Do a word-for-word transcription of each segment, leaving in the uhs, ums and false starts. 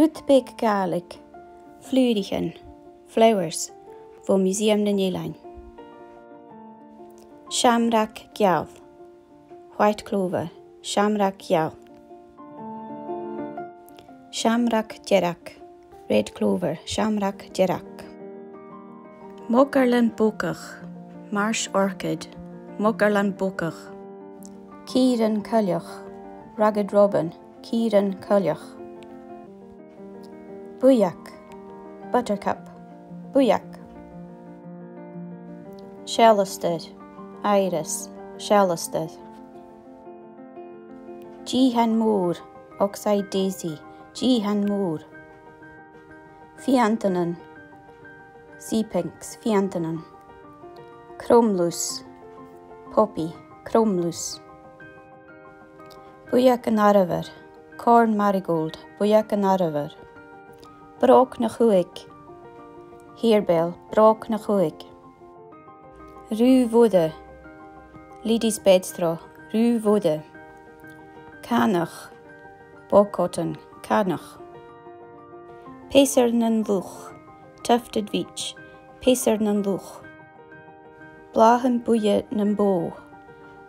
Rud beag Gàidhlig, flùraichean, flowers, bho Mhuseum nan Eilean. Seamrag geal, white clover, seamrag geal. Seamrag dearg, red clover, seamrag dearg. Mogairlean bogach, marsh orchid, mogairlean bogach. Cìrean coileach, ragged robin, cìrean coileach. Buidheag, buttercup, buidheag. Sealastair, iris, sealastair. Dìthean mòr, ox-eye daisy, dìthean mòr. Fianntairean, sea pinks, fianntairean. Cromlus, poppy, cromlus. Buidheag an arbhair, corn marigold, buidheag an arbhair. Bròg na cuthaig, harebell, bròg na cuthaig. Rùdh mhodha, lady's bedstraw, rùdh mhodha. Cànach, bog cotton, cànach. Peasair nan luch, tufted veitch, peasair nan luch. Blàthan buidhe nam bò,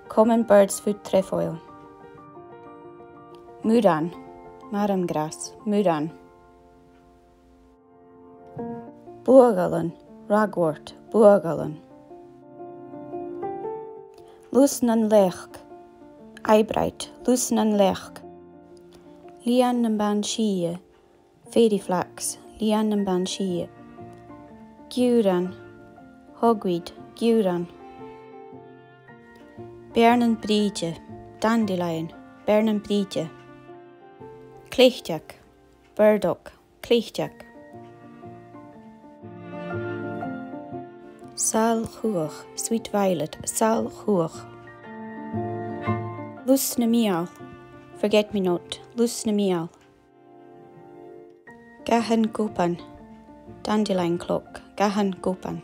common bird's foot trefoil. Muran, marram grass, muran. Buaghallan, ragwort, buaghallan. Lus nan leac, eyebright, lus nan leac. Lìon nam ban-sìthe, fairy flax, lìon nam ban-sìthe. Giùran, hogweed, giùran. Beàrnan brìghde, dandelion, beàrnan brìghde. Cleiteag, burdock, cleiteag. Sàl-chuach, sweet violet, sàl-chuach. Lus na mìorbhail, forget-me-not, lus na mìorbhail. Gathan gobain, dandelion clock, gathan gobain.